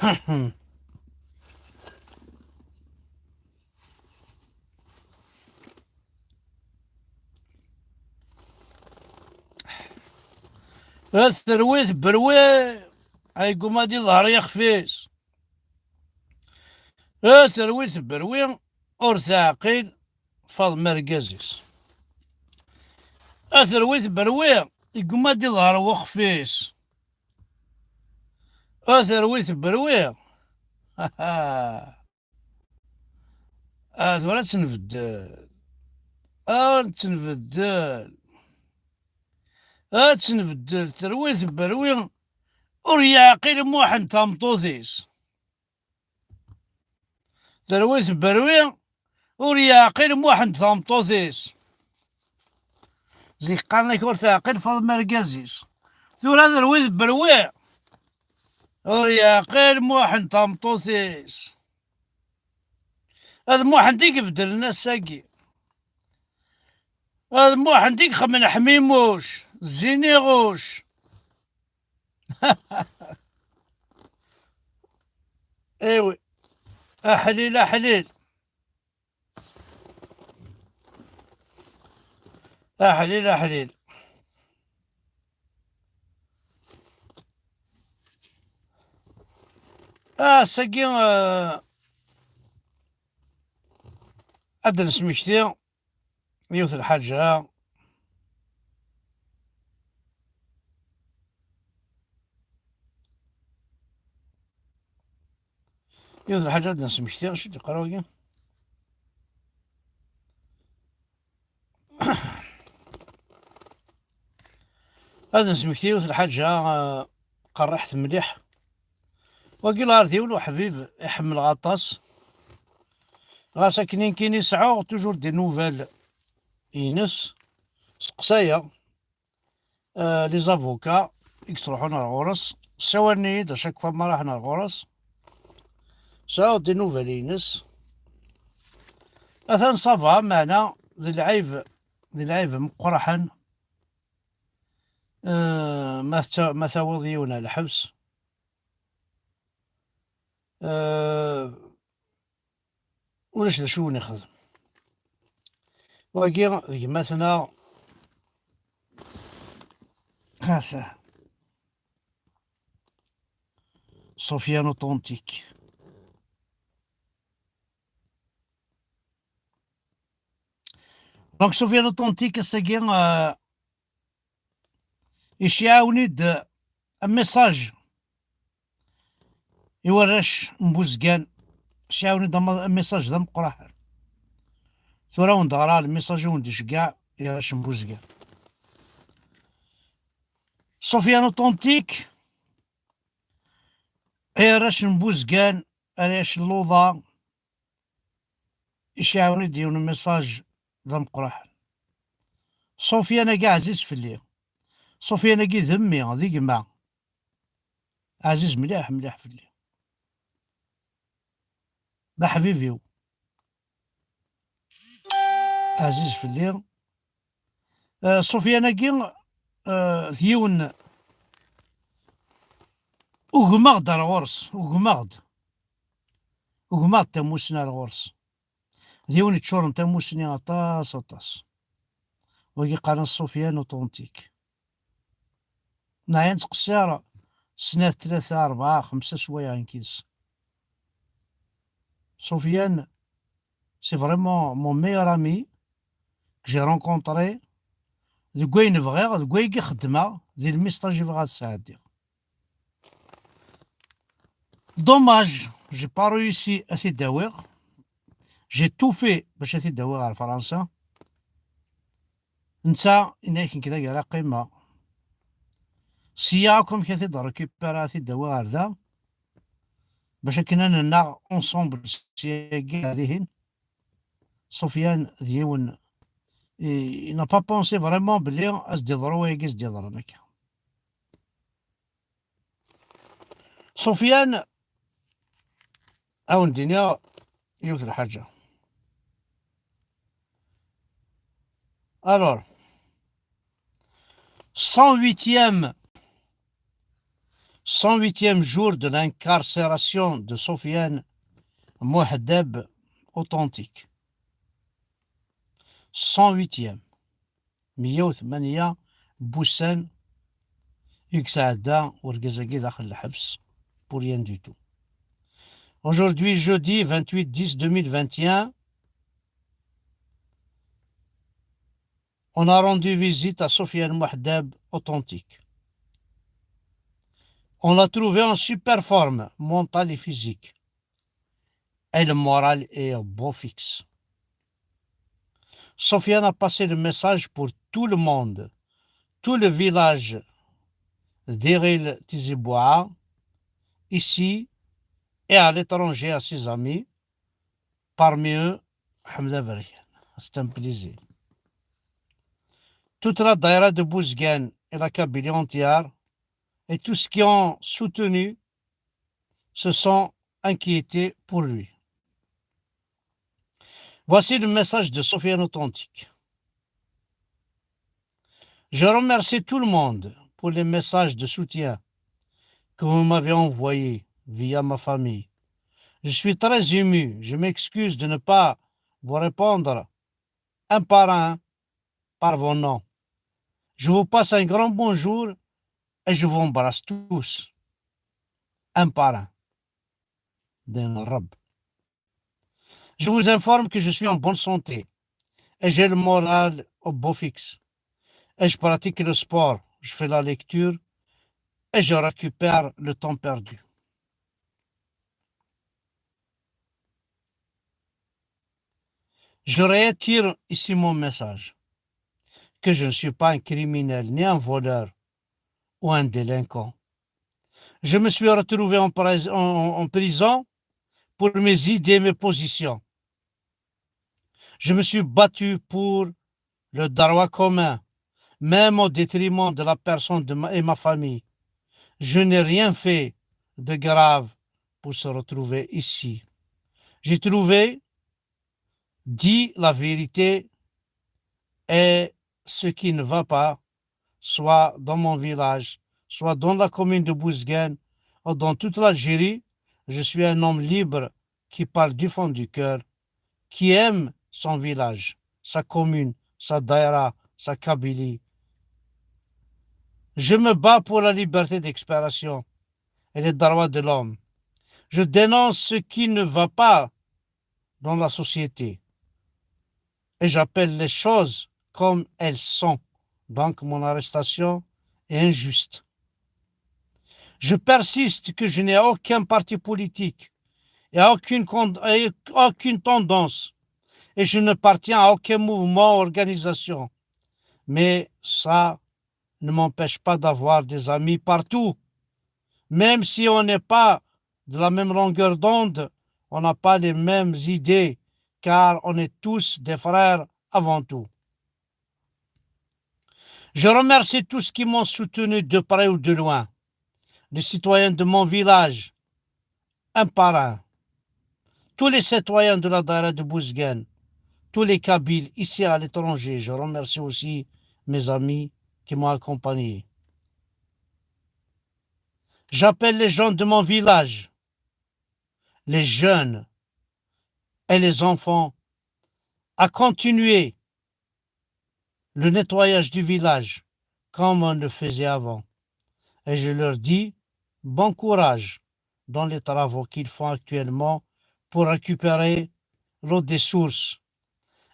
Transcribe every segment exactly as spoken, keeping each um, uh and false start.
A terwi tberwi, ay guma ad iḍher yixef-is. A terwi tberwi, ur teɛqil Faḍma argaz-is. A terwi tberwi, iguma ad iḍher wexef-is. A terwi tberwi. Ah, tura ad tt-nbeddel. Ad tt-nbeddel. Ad tt-nbeddel. Terwi tberwi, ur yeɛqil Muḥend tameṭṭut-is. Terwi tberwi, ur yeɛqil Muḥend tameṭṭut-is. Zik qqaren-ak ur teɛqil Faḍma argaz-is. Tura terwi tberwi, ur yeɛqil Muḥend tameṭṭut-is. Ad Muḥend i ibeddlen ass-agi. Ad Muḥend i ixemmen Ḥmimuc, Ziniɣuc. Ewi. Aḥlil, aḥlil. Aḥlil, aḥlil. Ass-agi, eh, ad d-nesmekti yiwet lḥaǧa. Yiwet lḥaǧa ad d-nesmekti, acu d-yeqqar wagi? Ad nesmekti yiwet lḥaǧa, eh, qerriḥet mliḥ. Wagi lɣar d yiwen uḥbib i ḥemmleɣ aṭas. Ɣas akken nekkini sɛuɣ toujours des nouvelles ines, seqsayeɣ, eh, les avocats i yettruḥun ar ɣur-s, ssawalen-iyi-d à chaque fois ma ruḥen ar ɣur-s. Sɛuɣ des nouvelles ines. Atan ça va, meɛna d lɛib, d lɛib meqqraḥen. Eh, ma ttta-, ma tawiḍ yiwen ar lḥebs, eh, ulac d acu wen-ixdem. Wagi d gma-tneɣ, asa, Sofiane Authentique. Donc Sofiane Authentique, ass-agi, euh, icɛawen-id un message i warrac n Buzgan, icɛawen-id un message d ameqqran. Tura wen-d-ɣreɣ le message i wen-d-iceggeɛ i arrac n Buzgan. Sofiane Authentique, ay arrac n Buzgan, arrac n Luḍa, icɛawen-id yiwen message d ameqqran. Sofiane-agi ɛziz fell-i. Sofiane-agi d mmi, d gma. Ɛziz mliḥ, mliḥ fell-i. D aḥbib-iw. Ɛziz fell-i. Eh, Sofiane-agi, eh, d yiwen, ugmeɣ-d ar ɣur-s, ugmeɣ-d. Ugmeɣ-d tamussni ar ɣur-s. D yiwen yeččuren tamussni aṭas, aṭas. Wagi qqaren-as Sofiane Authentique. Neɛya nettqeṣṣir snat, tlata, rebɛa, xemsa sswayeɛ nekk yid-s. Sofiane, c'est vraiment mon meilleur ami que j'ai rencontré deg wayen bɣiɣ, deg wayagi xeddmeɣ, di lmisṭaj i bɣiɣ ad sɛeddiɣ. Dommage, j'ai pas réussi à t-id-awiɣ. J'ai tout fait باش ad t-id-awiɣ ɣer Fransa. Netta yenna-yak nekk d agar ad qqimeɣ. Sya akk amek ad t-id-récupérer, ad t-id-awiɣ ɣer da. Bac akken ad nennaɣ ensemble syagi ar dihin. Sofiane d yiwen, il n'a pas pensé vraiment belli ad s-d-yeḍru wayagi s-d-yeḍran akka. Sofiane, ad wen-d-iniɣ yiwet lḥaǧa. Alors, cent huitième, Cent huitième jour de l'incarcération de Sofiane Mouhdeb authentique. Cent huitième. Meyya u tmanya n wussan i yesɛedda urgaz-agi daxel lḥebs, pour rien du tout. Aujourd'hui, jeudi vingt-huit dix deux mille vingt et un, on a rendu visite à Sofiane Mouhdeb authentique. On l'a trouvé en super forme, mentale et physique. Et le moral est au beau fixe. Sofiane a passé le message pour tout le monde, tout le village d'Iril Tiziboua, ici et à l'étranger à ses amis, parmi eux Hamda Berhiane. C'est un plaisir. Toute la daïra de Bouzgane et la Kabylie entière et tous ceux qui ont soutenu se sont inquiétés pour lui. Voici le message de Sofiane authentique. Je remercie tout le monde pour les messages de soutien que vous m'avez envoyés via ma famille. Je suis très ému. Je m'excuse de ne pas vous répondre un par un par vos noms. Je vous passe un grand bonjour et je vous embrasse tous, un par un. Din Reb. Je vous informe que je suis en bonne santé et j'ai le moral au beau fixe. Et je pratique le sport, je fais la lecture et je récupère le temps perdu. Je réitère ici mon message, que je ne suis pas un criminel ni un voleur ou un délinquant. Je me suis retrouvé en, pris- en- en prison pour mes idées, mes positions. Je me suis battu pour le droit commun, même au détriment de la personne de ma- et ma famille. Je n'ai rien fait de grave pour se retrouver ici. J'ai trouvé, dit la vérité et ce qui ne va pas, soit dans mon village, soit dans la commune de Bouzguen, ou dans toute l'Algérie. Je suis un homme libre qui parle du fond du cœur, qui aime son village, sa commune, sa daïra, sa Kabylie. Je me bats pour la liberté d'expression et les droits de l'homme. Je dénonce ce qui ne va pas dans la société et j'appelle les choses comme elles sont. Donc mon arrestation est injuste. Je persiste que je n'ai aucun parti politique et aucune, con- et aucune tendance et je n'appartiens à aucun mouvement ou organisation. Mais ça ne m'empêche pas d'avoir des amis partout. Même si on n'est pas de la même longueur d'onde, on n'a pas les mêmes idées, car on est tous des frères avant tout. Je remercie tous ceux qui m'ont soutenu de près ou de loin, les citoyens de mon village, un par un, tous les citoyens de la daïra de Bouzguen, tous les Kabyles ici à l'étranger. Je remercie aussi mes amis qui m'ont accompagné. J'appelle les gens de mon village, les jeunes et les enfants, à continuer le nettoyage du village comme on le faisait avant. Et je leur dis bon courage dans les travaux qu'ils font actuellement pour récupérer l'eau des sources.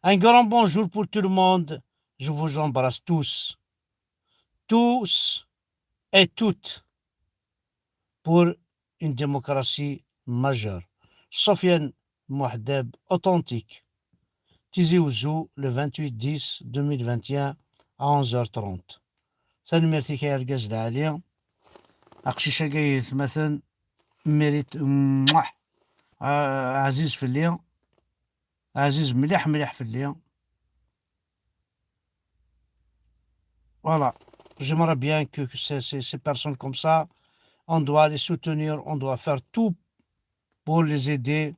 Un grand bonjour pour tout le monde. Je vous embrasse tous. Tous et toutes pour une démocratie majeure. Sofiane Mouhdeb authentique. Tizi Ouzou, le vingt-huit dix deux mille vingt et un à onze heures trente. Tanemmirt-ik ay argaz lɛali. Aqcic-agi ay atmaten, mérite, mwah, ɛziz fell-i, ɛziz mliḥ mliḥ fell-i. Voilà, j'aimerais bien que, que ces, ces- ces personnes comme ça, on doit les soutenir, on doit faire tout pour les aider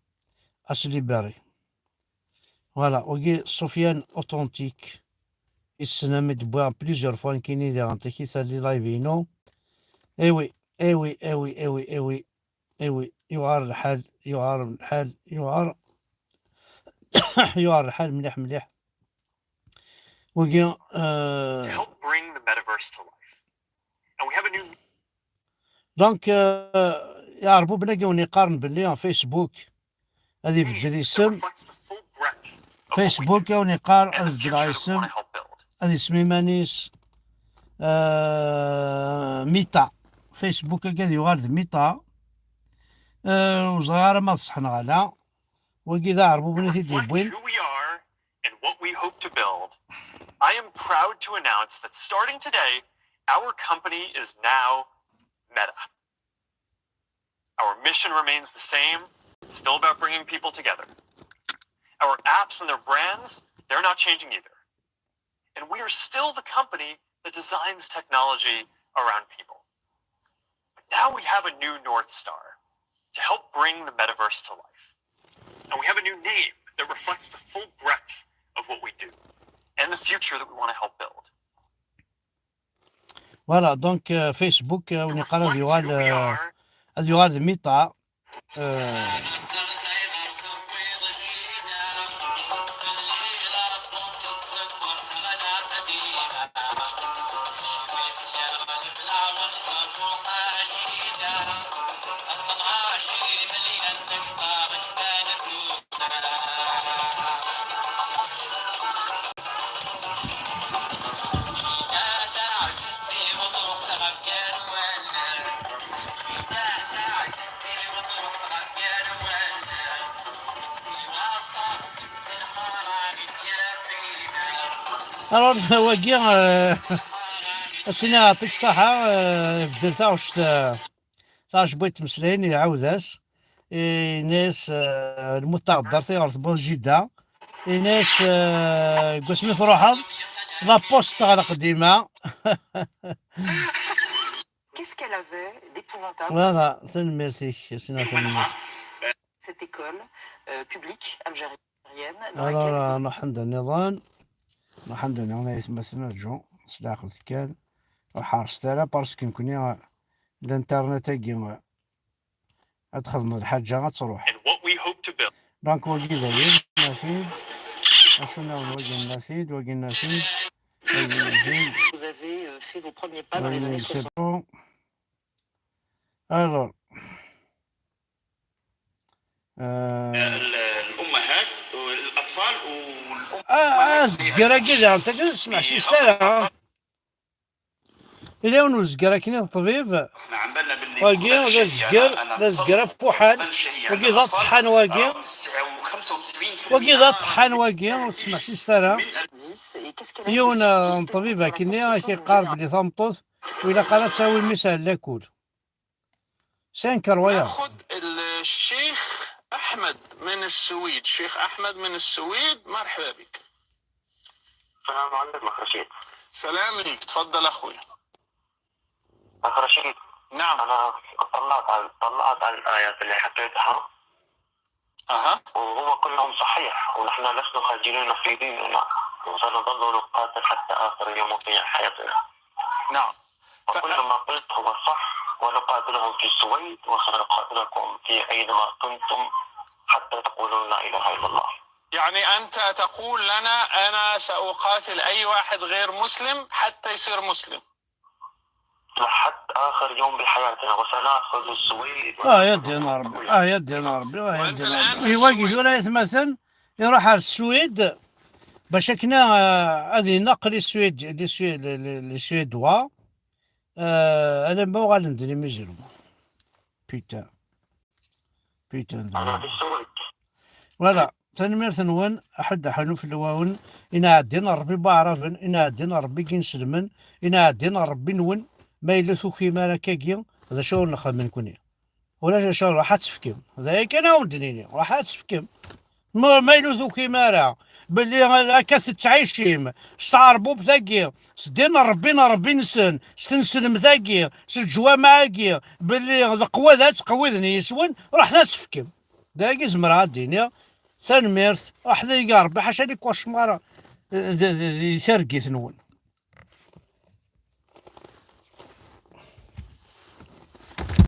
à se libérer. Voilà, ok, Sofiane authentique. Issnamid boire plusieurs fois, kini diɣen takita les live-inu. Eh oui, ايوي، ايوي، ايوي، ايوي، ايوي، يوعر الحال، يوعر الحال، يوعر، يوعر الحال مليح مليح. وكي آه... To help bring the metaverse to life. And we have a new Donc, آه... يا ربو بنادي وني قارن باللي فيسبوك هذه في الدريسم. فيسبوك يا وني قار هذا الدريسم. هذه سميمانيس. آه... ميتا. فيسبوك هذه يغار ميتا. آه... وصغار ما تصحنا على وكذا عربو بنادي ديبوين. And what we hope to build, I am proud to announce that starting today, our company is now Meta. Our mission remains the same. It's still about bringing people together. Our apps and their brands, they're not changing either. And we are still the company that designs technology around people. But now we have a new North Star to help bring the metaverse to life. And we have a new name that reflects the full breadth of what we do and the future that we want to help build. Voilà, donc euh, Facebook, euh, on est à la. Ad yuɣal d Meta. Euh, Alors, wagi, euh, a s-iniɣ yeɛṭik ṣṣeḥḥa, euh, ibeddel taɣect, euh, taɣect n tmeslayin, iɛawed-as, ini-as, euh, lmut taɣeddart ayɣer tewweḍ jida, ini-as, euh, deg wasmi truḥeḍ, la poste teɣleq dima. Qu'est-ce qu'elle avait d'épouvantable, voilà, tanemmirt-ik, a s-iniɣ tanemmirt. Cette école, euh, publique algérienne dans laquelle vous... Alors, euh, nruḥ anda nniḍen, nruḥ anda nniḍen ay atmaten, rǧu, s leɛqel kan, ur ḥerṣet ara, parce que nekkni, euh, l'internet-agi, euh, ad txedmeḍ lḥaǧa, ad truḥ. And what we hope to build. Donc, wagi dayen, nna-t-id. Acu nniḍen, wagi nna-t-id, wagi nna-t-id, wagi nna-t-id. Vous avez, euh, fait vos premiers pas dans les années soixante. Wagi c'est bon. Alors, euh, الأمهات والأطفال والأم- Ah, ah, azger-agi daɣen, tagi ur tesmeḥsis ara, ha? Yella yiwen uzger akken i d ṭṭbib. Wagi d azger, d azger afuḥan. Wagi d aṭeḥḥan wagi. Wagi d aṭeḥḥan wagi, ur tesmeḥsiset ara. Yiwen, euh, n ṭṭbib akkenni ak-iqqar belli tameṭṭut ur ilaq ara ad tawi mmi-s ar lakul. C'est incroyable. ناخذ الشيخ أحمد من السويد. شيخ أحمد من السويد، مرحبا بك. السلام عليكم أخ رشيد. سلامي، تفضل أخوي. أخ رشيد. نعم. أنا طلعت على، طلعت على الآيات اللي حطيتها. أها. وهو كلهم صحيح، ونحن لسنا خجلين في ديننا، وسنظل نقاتل حتى آخر يوم في حياتنا. نعم. ف- وكل ما قلت هو صح، ونقاتلهم في السويد، وسنقاتلكم في أينما كنتم حتى تقولون لا إله إلا الله. يعني أنت تقول لنا: "أنا سأقاتل أي واحد غير مسلم حتى يصير مسلم". لحد آخر يوم بحياتنا، وسنأخذ السويد. آه يا دين ربي، آه يا دين ربي، آه يا وأنت دين الآن ربي. في إيوا السويد. يقول يا مثلا يروح على السويد باش هكنا، آه، هذه نقل السويد، لي سويد، لي، لي، لي سويدوا. آه، أنا ما غالندني ميزيرو. Putain. Putain de أنا في السويد. Voilà, tanemmirt-nwen, aḥuddu aḥunnu fell-awen, inɛeddin Ṛebbi n waɛraben, inɛeddin Ṛebbi n yinselmen, inɛeddin Ṛebbi-nwen, ma yella tukim ara akkagi, d acu ur nexdem nekkni? Ulac acu, ruḥ ad tefkem. D aya kan ad wen-d-nini, ruḥ ad tefkem. Ma, ma yella tukim ara belli akka tettɛicim s tɛerbubt-agi, s ddin n Ṛebbi n Ṛebbi-nsen, s tenselmt-agi, s leǧwameɛ-agi, belli d qwada ad ttqewwiden yis-wen, ruḥet ad tefkem. Dagi zemreɣ ad d-iniɣ, tanemmirt, ruḥet ad ig Ṛebbi, ḥaca li kocmar, eh, d, d, d, di targit-nwen.